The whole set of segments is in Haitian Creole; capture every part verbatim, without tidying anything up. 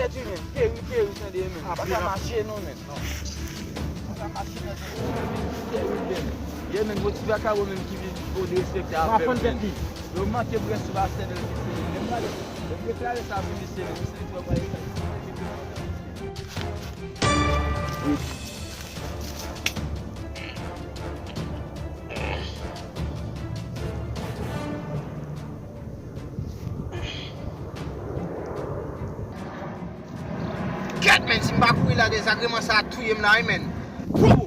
Tèt imen, peri, peri, tande, men. Pa ka mache, non, men. Pa ka mache, non, men. Peri, men. Ye, men, gwo ti vakabon, men, ki vin fò derespekte avè m, men. Yo manke près sou Marcel, men, men, men, men, deklare sa pou misye, men, misye twò pale sa. Kèt, men, si m pa kouri la, dezagreman sa a touye m la, wi, men. Bobo!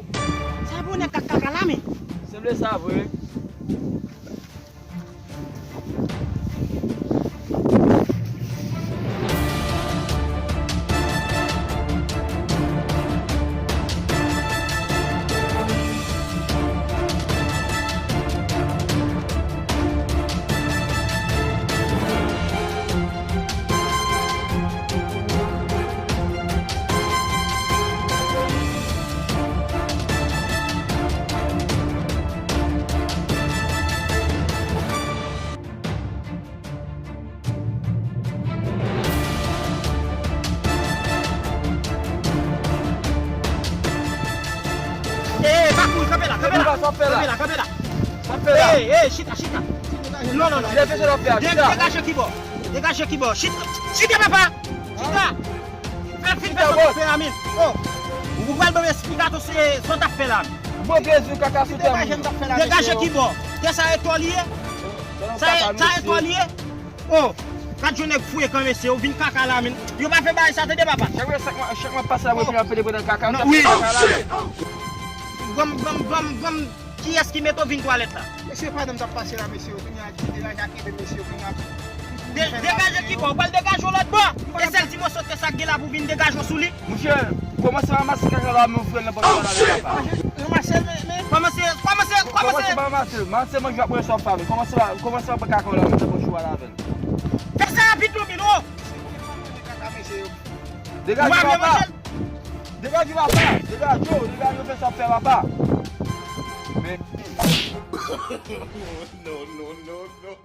Sa e pou nèg k ap kaka la, men. Sanble sa vre. Eh, pa kouri, kanpe la, kanpe la. Kanpe la, kanpe la. Kanpe la. Eh, eh, chita, chita. Non, non, non. Degaje kibò. Degaje kibò. Chita, chita, papa. Chita. Fè fin fè sa w ap fè a, men. Oh. Ou pral ban m esplikasyon se sa w t ap fè la. Bon, Jezi, kaka sou tè m. Degaje kibò. Tè sa e to li ye? Sa e to li ye? Oh, gad yon nèg frekan, mesye, ou vin kaka la, men. Yo pa fè bagay sa, tande, papa. Chak mwen, chak mwen, chak mwen pase la, mwen vin ap pede pandan kaka, wi. Kaka la, men. Granm, granm, granm, granm, kiyès ki mete w vin twalèt la? Mesye, pandan m t ap pase la, mesye, kounye a, ki deraje ak ede, mesye, kounye a. De-, degaje kibò, ou pral degaje w lòt bò. E sèl ti moso tè sa k gen la pou vin degaje w sou li. Monchè, kòmanse ranmase kaka la, men ou fè l nan pòt la, men papa. Ranmase l, men, men. Kòmanse, kòmanse, kòmanse. Kòmanse pa ranmase l. Ranmase manje w ap manje sa w ap fè a, men. Kòmanse pa, kòmanse pa pran kaka w la, men nan pòch ou a la avè l. Fè sa rapid, non, Milo. Degaje papa. Degaje papa. Degaje w, degaje w, fè sa w ap fè papa. Men. Non, non, non, non.